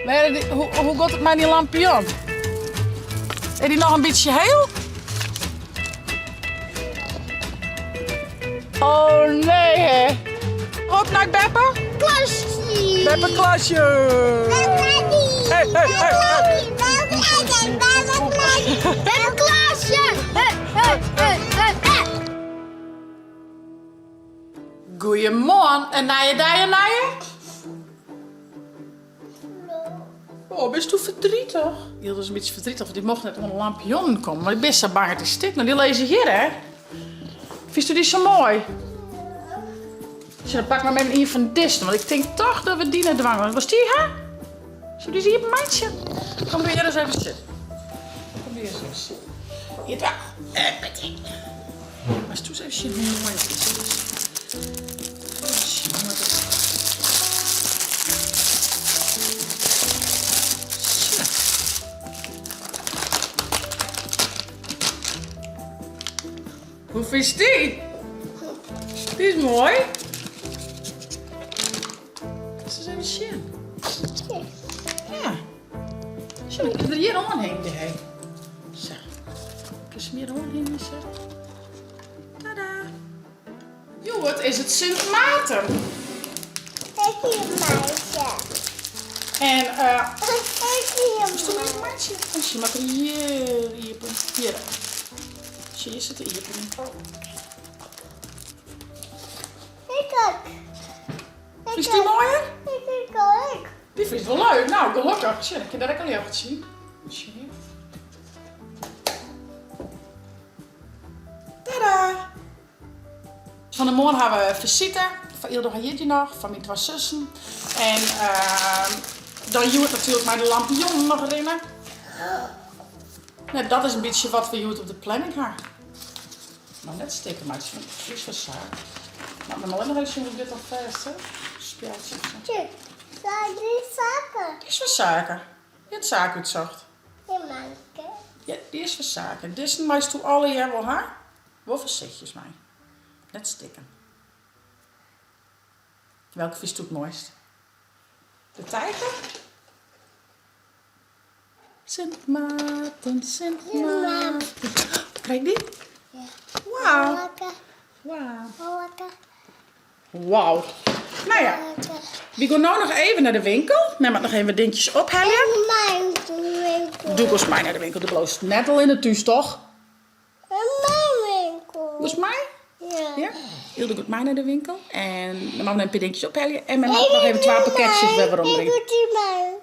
Hoe giet it mei dy lampion? Is dy noch in bytsje hiel? Oh nee hè. Op nei beppe. Klasje. Beppe klasje. Hey, hey, hey, hey. Beppe klasje. Hey, hey, hey, hey, hey. Goeiemoarn, in nije dei, in nije? Oh, bist do verdrietig? Hilde is in bytsje verdrietig, want dy mocht net oan de lampionnen komme. Mar ik bin sa bang dat dy stik. No, dy lizze hjir, hè? Fynst do dy sa moai? Sjoch, dan pak maar even ien fan dizze, want ik tink toch dat we dy net dwaan. Want wolst dy ha? Zullen we dy iepen meitsje? Kom hjir ris even sitten. Kom hjir ris even sitten. Hier toch. Moatst doe ris even sjen hoe moai dat is. Even sjen hoe dat is. Hoe fynst dy? Dy is moai. Ris even sjen. Ja. Sjoch, ik kin der hjir oanhingje, hé. Sa. Kinst him hjir oanhingje, sa. Tada! Hjoed is it Sint Maarten. Ik hier meisje. En uh, Moest du even meitsje? Oh, ze moat er hjir iepen. Hjir. Sjoch, hjir sit de iepening. Ik ook. Fynst dy moaier? Ik vind het leuk. Dy fynst wol leuk. Nou, gelokkich. Sjoch, dan kin dêr ek in ljochtsje yn. Sjoch. Tada! Fan 'e moarn ha we fisite fan Ildo har jierdei noch, fan myn twa sussen. En dan hjoed natuerlik mei de lampionnen noch rinne. Nou, dat is in bytsje wat we hjoed op de planning ha. Mar net stikken meitsje, want it is foar saak. Moat men allinnich even sjen hoe ik dit dan fêst ha. Spjeldsje of sa. Tjie, die zaken. Die is foar saken. Dy hat Sake útsocht. Die manke. Ja, dy is foar saken. Dizzen meist do allegear wol ha. Wol foarsichtjes mei. Net stikken. Welke fynst do it moaist? De tijger? Sint Maarten, Sint Maarten. Krij ik dy? Ja. Wauw. Wauw. Wauw. Nou ja, we gaan no noch even nei de winkel. Mem moat noch even wat dinkjes ophelje. Mijn winkel. Do giest mei nei de winkel. Do bliuwst net allinne thús, toch? Mijn winkel. Giest mei? Ja. Ja? Hilde giet mei nei de winkel. En dan moatte we in pear dinkjes ophelje. En mem moat noch even twa pakketsjes wer werombringe. Ik doe die mei.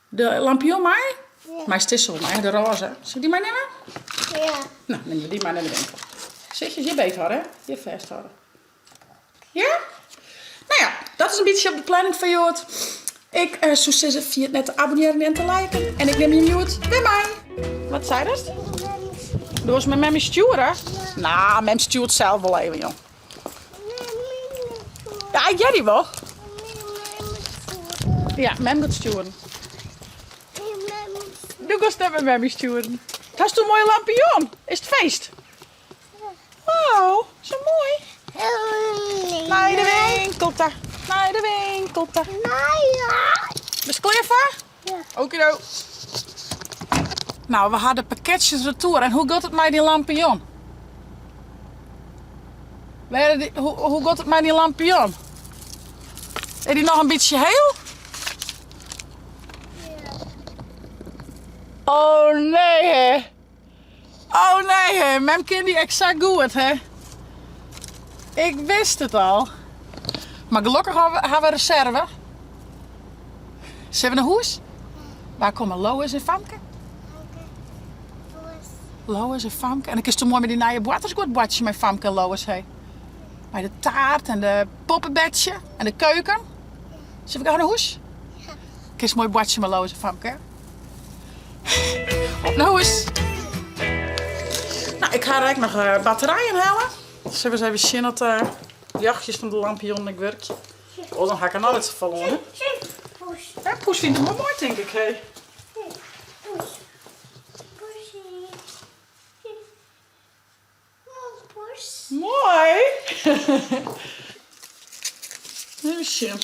De lampion mei? Ja. Meist dizze wol mei, de rôze. Sil ik dy meinimme? Ja. Nou, nimme we dy mei nei de winkel. Sichtjes hjir beethâlde, hè? Hjir fêsthâlde. Ja? Nou ja, dat is in bytsje op de planning foar hjoed. Ik uh, soe sizze, ferjit net te abonnearjen en te liken. En ik nim jim hjoed wer mei. Wat seidest? Do wolst mei memmie stjoere? Nou, mem stjoert sels wol even, jong. Ja, ik hear dy wol. Ja, mem giet stjoeren. Do giest net mei memmie stjoeren. Hast in moaie lampion? Is it feest? Wow, sa moai. Nei de winkel ta, nei de winkel ta. Bist klear foar? Ja. Okido. Nou, we ha de pakketsjes retour. En hoe giet it mei dy lampion? Wêr dy, hoe, hoe giet it mei dy lampion? Is dy noch in bytsje hiel? Ja. Oh nee, hè. Oh nee, hè. Mem ken dy eksakt goed, hè. Ik wist it al. Mar gelokkich ha we reserve. Sille we nei hûs? Wa komme? Lois en Famke? Lois en Famke. En dan kinst moai mei dy nije boartersguod boartsje mei Famke en Lois, hé. Mei de taart en de poppebedsje en de keuken. Sille we gau nei hûs? Kinst moai boartsje mei Lois en Famke, hè? Op nei hûs. Nou, ik ha ek noch eh, batterijen helle. Sille we ris even sjen oft de ljochtjes fan de lampionnen ek wurkje. Oh, dan ha ik er noch net safolle oan, hè? Ja, Poes fynt it wol moai, tink ik, hé. Moai! Even sjen.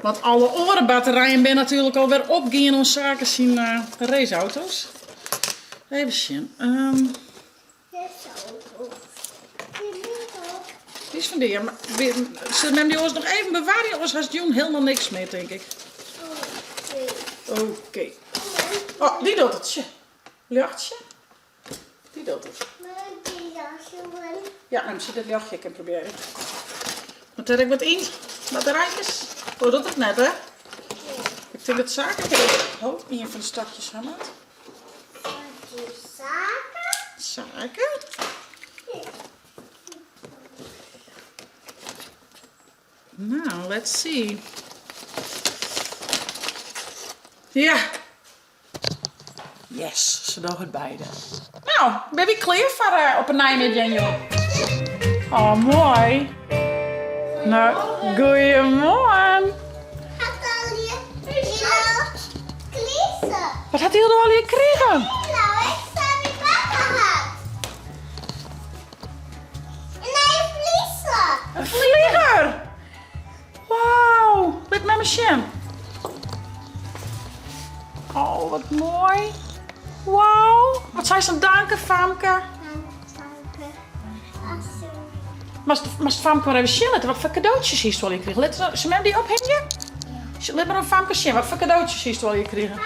Want alle oare batterijen binne natuerlik alwer opgien oan Sake syn raceauto's. Even sjen. Um, Dy is fan dy, ja. Sil mem dy oars noch even bewarje, oars hast jûn hielendal niks mear, tink ik. Oké. Oh, dy docht it. Sjoch. Ljochtsje. Dy docht it. Ja, mem sil dit ljochtje ek even probearje. Moat der ek wat yn? Batterijkes? Oh, docht it net, hè? Ik tink dat Sake oh, ien fan de stokjes ha moat. Sake? Nou, let's see. Ja. Yes, se dogge it beide. Nou, bin wy klear foar eh, op 'e nij middei jong. Oh, moai. Nou, goeiemoarn. Wat hat Hilde allegear krigen? Nou, ik sta bij papa had. En hij vlieger. Een vlieger! Wauw, lit my mar sjen. Oh, wat moai. Wauw. Wat seist dan danke, Famke? Moatst Famke mar even sjen litte. Wat foar kadootsjes hiest allegear krigen? Lit se mem dy ophingje? Lit mar oan Famke sjen. Wat foar kadootsjes hiest allegear krigen?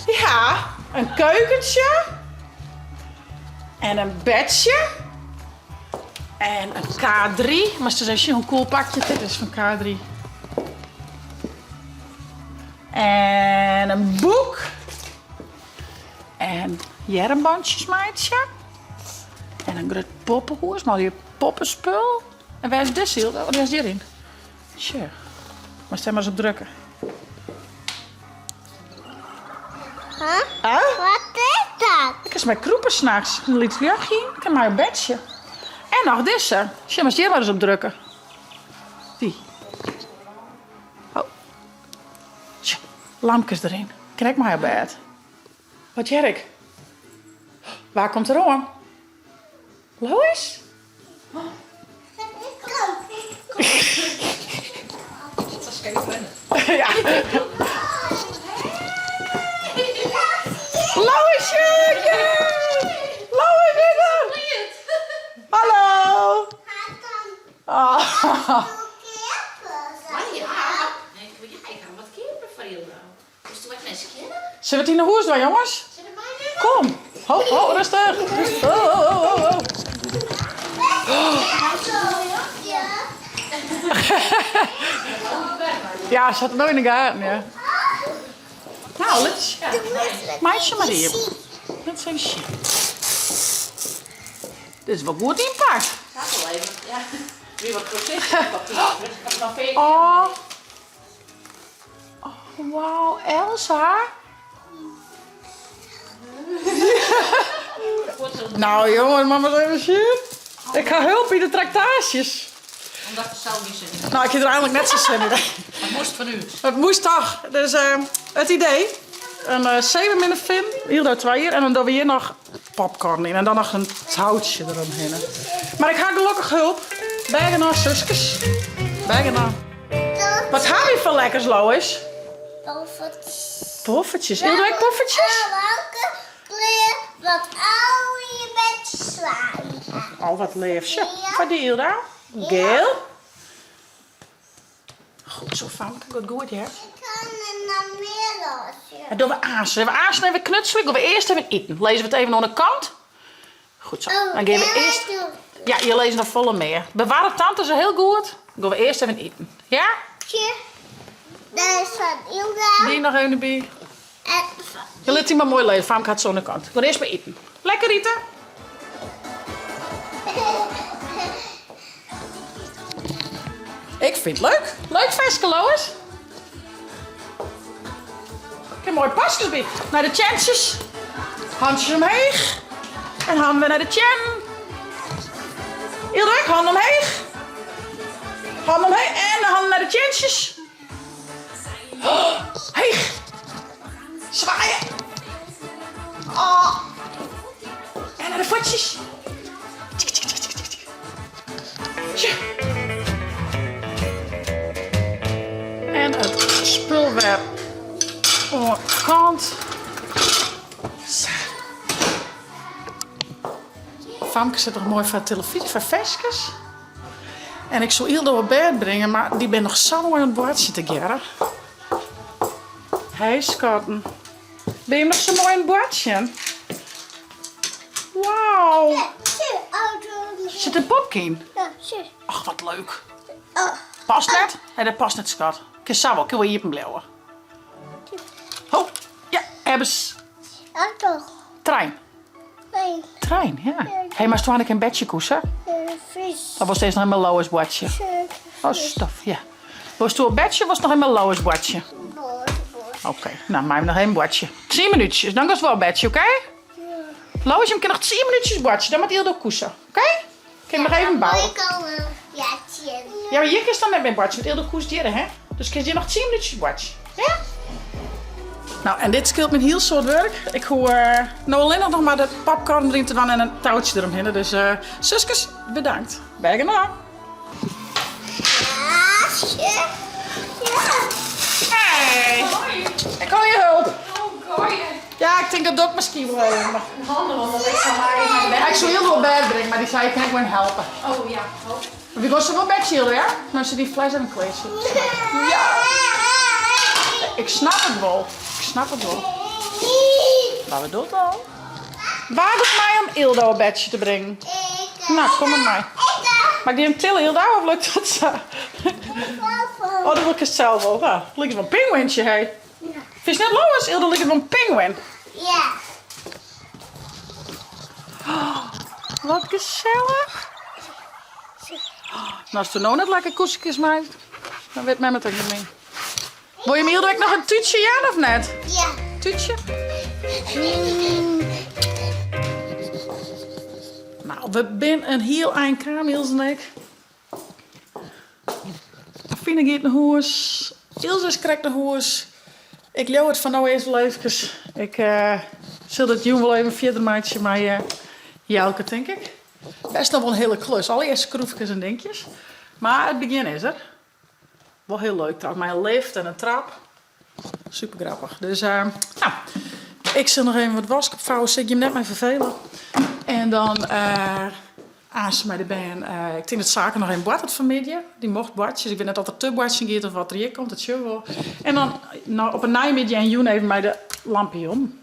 Ja, in keukentsje. En in bedsje. En in K3. Moatst ris even sjen hoe cool pakje dit is fan K3. En in boek. En earmbantsjes meitsje. En in grut poppehûs mei allegear poppespul. En wêr is dizze? Oh, dy is hjiryn. Sjoch. Moatst dêr mar ris op drukke. Huh? Huh? Wat is dat? Ik is mei krûpe nachts. In lyts ljochtje yn. Ik kin mei op bedsje. En noch dizze. Sjoch, moatst hjir mar ris op drukke. Dy. Oh. Sjoch, lampkes deryn. Kin ek mei op bêd. Wat hear ik? Wa komt der oan? Lois? Ja. Loisje! Lois is der! Hallo! Oh. Sille we it yn 'e hûs dwaan, jonges? Kom. Ho, ho, rêstich. Ho, ho, ho, ho. Ja, se hat it no yn 'e gaten, ja. Nou, lit ris meitsje mar iepen. Lit ris even sjen. Dit is wol goed ynpakt. Oh. Oh, wauw, Elsa. Nou jongens, mar ris even sjen. Ik ha help by de traktaasjes. Omdat we zelf niet zin in Nou, ik ha der eigenlik net sa sin yn. Het moest van u. Het moest toch. Dus uh, it idee. In uh, seemearminne fin, hielendal twa jier. En dan dogge we hjir noch popcorn yn. En dan noch in toutsje deromhinne. Mar ik ha gelokkich help. Bêgenoar, suskes. Bêgenoar. Wat ha wy foar lekkers, Lois? Poffertjes. Poffertjes. Wil ek poffertjes? Welke kleur wat al je bent zwaaien. Oh, wat leaf. Sjoch, foar dy Hilda. Geel. Goed zo, Famke. Goed, goed, ja. Ik kan er nog meer los. Dat dogge we aanst. Even aanst even knutselen. Gean we earst even iten. Lizze we it even oan de kant. Goed zo. Oh, Dan gean we earst... Ja, je lizze noch folle mear. Bewarre tante se hiel goed. Dan gean we earst even iten. Ja? Tje. Daar is van Ilda. Dy noch even derby. En Je lit dy mar moai lizzen. Famke hat se oan de kant. Gean earst mar iten. Lekker ite. Ik fyn it leuk. Leuk feske, Lois. Ik heb moaie paskes by. Nei de teantsjes. Hantsjes omheech. En hannen wer nei de teannen. Ilda, hannen omheech. Hannen omheech en de hannen nei de teantsjes. Oh, heech. Swaaien. Oh. En nei de fuotsjes. Tjik, tjik, tjik, tjik, tjik. Tja. spul wer oan kant. Sa. Famke sit noch moai foar de telefyzje, foar ferskes. En ik soe Yldo op bêd bringe, mar dy bin noch sa moai oan it boartsjen tegearre. Hey skatten. Bin je noch sa moai oan it boartsjen? Wauw. Sit in popke yn? Och, wat leuk. Past net? Nee, dat past net, skat. Kin sa wol, kin wol iepen bliuwe. Ho, ja, ebbes. Trein. Trein, ja. Hey, mar stoan ik in bedsje koese? Of wolst earst noch even mei Lois boartsje? Oh, stof, ja. Wolst op bedsje of wolst noch even mei Lois boartsje? Oké, nou mei noch even boartsje. Tsien minútsjes, dan giest wol op bedsje, oké? Lois, jim kinne noch tsien minútsjes boartsje, dan moat Yldo koese, oké? Kin ik noch even bouwe. Ja, mar hjir kinst dan net mear boartsje, want Yldo koest hjir, hè? Dus kinst hjir noch tsien minútsjes boartsje. Ja? Nou, en dit skeelt my in hiel soad wurk. Ik hoech no allinnich noch mar de popcorn deryn te dwaan en in toutsje deromhinne. Dus suskes, bedankt. Bêgenoar. Hey. Ik hol je hulp. Ja, ik tink dat doe ik miskien wol even. Maar... Handich, want dan lit se my. Ja, ik soe Yldo op bêd bringe, mar dy sei ik kin ek wol helpe. Oh ja. Oh. Mar wy gean sa wol bêd Yldo, ja? No sit dyn fles even klearsetten. Ja. Ik snap it wol. Ik snap it wol. Mar we docht al. Wa docht mei om Yldo op bedsje te bringen? Nou, kom mar mei. Moat ik dy even tille, Yldo, of lukt dat sa? Oh, dat lukt sels wol. Nou, liket wol in pinguïntsje, hé. Fynst net Lois? Yldo liket wol in pinguïn. Ja. Oh, wat gesellich. Nou, as do no net lekker koesekes meist, dan wit mem it ek net mear. Wol je Yldo ek noch in tútsje jaan of net? Ja. Tútsje? Nou, we binne in hiel ein kaam, Ilse en ik. Fine giet nei hûs. Ilse is krekt nei hûs. Ik leau it foar no earst wol eefkes. Ik sil dit jûn wol even fierder meitsje mei Jelke, tink ik. Best noch wol in hiele klus, allegear skroefkes en dinkjes. Mar it begjin is der. Wol hiel leuk trouwens, mei in lift en in trap. Super grappich. Dus uh, nou, ik sil noch even wat wask opvouwen, sil ik jim net mei ferfele. En dan uh, aanst mei de bern. Uh, ik tink dat Sake noch even boartet fanmiddei. Dy mocht boartsje, dus ik wit net oft er te boartsjen giet of wat der hjir komt, dat sjogge we wol. En dan no, op 'e neimiddei en jûn even mei de lampion.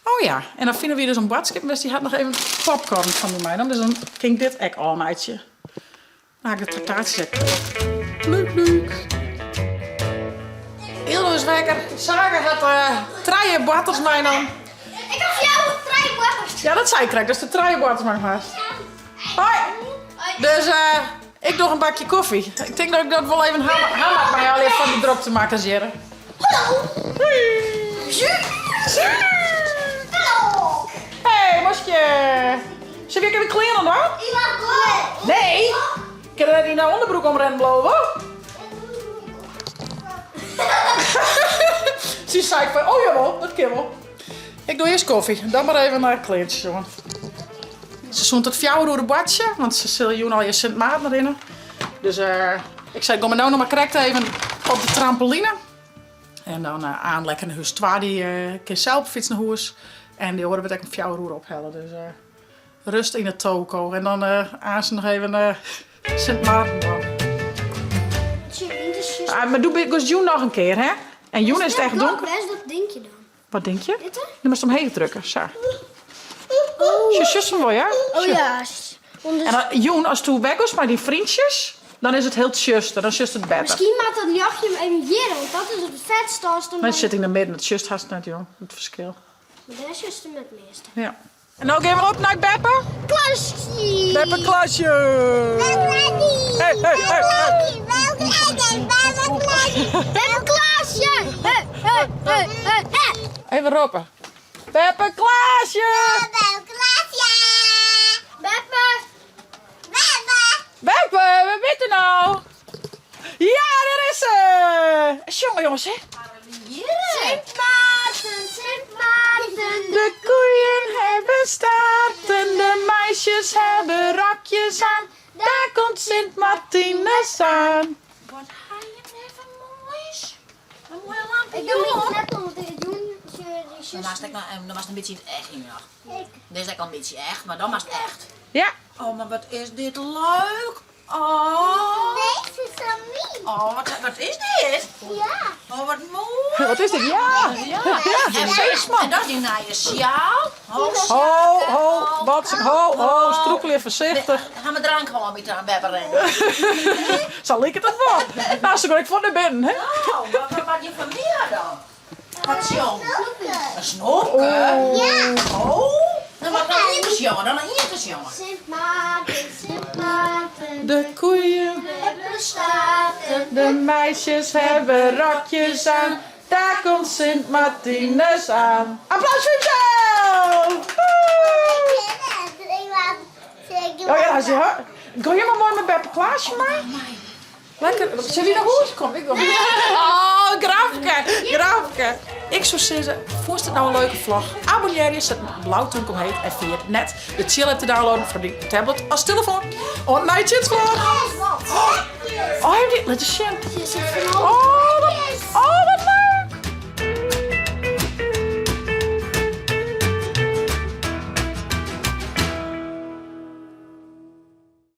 Oh ja, en dan fine wy dus in boadskip west, dy hat noch even popcorn fan my meinommen, dus dan kin ik dit ek ôfmeitsje. Dan ha ik de tractaasjes ek klear. Leuk, leuk. Yldo is wekker. Sake hat trije boarters meinommen. Ik ha fjouwer, trije boarters. Ja, dat sei ik krekt, datst der trije boarters mei hast. Hoi. Dus ik doch in bakje kofje. Ik tink dat ik dat wol even ha moat mei allegear fan dy droktemakkers hjir. Hallo. Hoi. Hallo. Hey, Moskje. Sille we ek even klean oan dan? Nee! Kin der net yn de ûnderbroek omrennen bliuwe? Sy sei fan, oh jawol, dat kin wol. Ik doe earst kofje, dan mar even nei kleantsjes oan. Se soene tot fjouwer oere boartsje, want se sille jûn al hjir Sint Maarten rinne. Dus ik sei, gean mar no noch mar krekt even op de trampoline. En dan aan lekker nei hûs. Twa dy kin sels op de fyts nei hûs. En dy oare wurdt ek om fjouwer oere ophelle. Dus rust yn 'e toko. En dan aanst noch even Sint Maarten dwaan. Ah, mar doe giest jûn noch in kear, hè? En jûn is it echt donker. Wêr is dat dinkje dan? Wat dinkje? Dit er? Dan moatst omheech drukke, sa. Oh. Sjochst him wol, ja? Oh ja. En dan jûn, ast weg giest mei dyn freontsjes, dan is it hiel tsjuster, dan sjochst it better. Miskien moat dat ljochtje him even hjirre, want dat is it fetste as dan. Maar it sit yn de midden, it sjochst hast net, jong, it ferskil. Maar dêr sjochst him it measte. Ja. En no gean we op nei Beppe. Klasje! Beppe Klasje! Hey, hey, hey, hey. Beppe Klasje! Hey, hey, hey, hey, hey. Even roppen. Beppe Klaasje! Beppe Klaasje! Beppe! Beppe! Beppe, we witte no! Ja, dêr is se! Sjonge jonges, hè? Sint Maarten, Sint Maarten. De koeien hebben staarten, de meisjes hebben rokjes aan. Daar komt Sint Martinus aan. Wat ha je even moois. Een moai Dan moatst ek noch, dan moatst in bytsje yn it echt yn noch. Dit is ek al in bytsje echt, mar dan moatst echt. Ja. Oh, mar wat is dit leuk! Oh. Deze is van mij. Oh, wat, wat is dit? Ja. Oh, wat moai. Wat is dit? Ja! Ja, Ja, en, Zeesman. en dat is dyn nije sjaal. Ho, Ho, ho, wat, ho, ho, strûkelje foarsichtich. Ha we drank hân by it beppe rennen? Sa liket it wol. Nou, se gooi ik fuort nei binnen, hè? Nou, wat, wat, wat je van my dan? Wat sjong? Een snoepke? Ja. Oh, dan wat dan ien te sjongen, dan ien te sjongen. Sint Maarten, Sint Maarten. De koeien, Hebben staten. de meisjes hebben rokjes aan. Daar komt Sint Martinus aan. Applaus voor jezelf! Woe! Oh ja, dat is ja. Gooi je maar mooi met Beppe Klaasje maar. Lekker. Zullen we naar huis komen? Ik wil. Oh, grapke, grapke. Ik soe sizze, fûnst it no in leuke vlog? Abonnearje, set in blau túnke omheech en ferjit net de Tsjil app te downloaden foar dyn tablet as telefoan. Oant nije tsjitsvlog! Oh, lit ris sjen.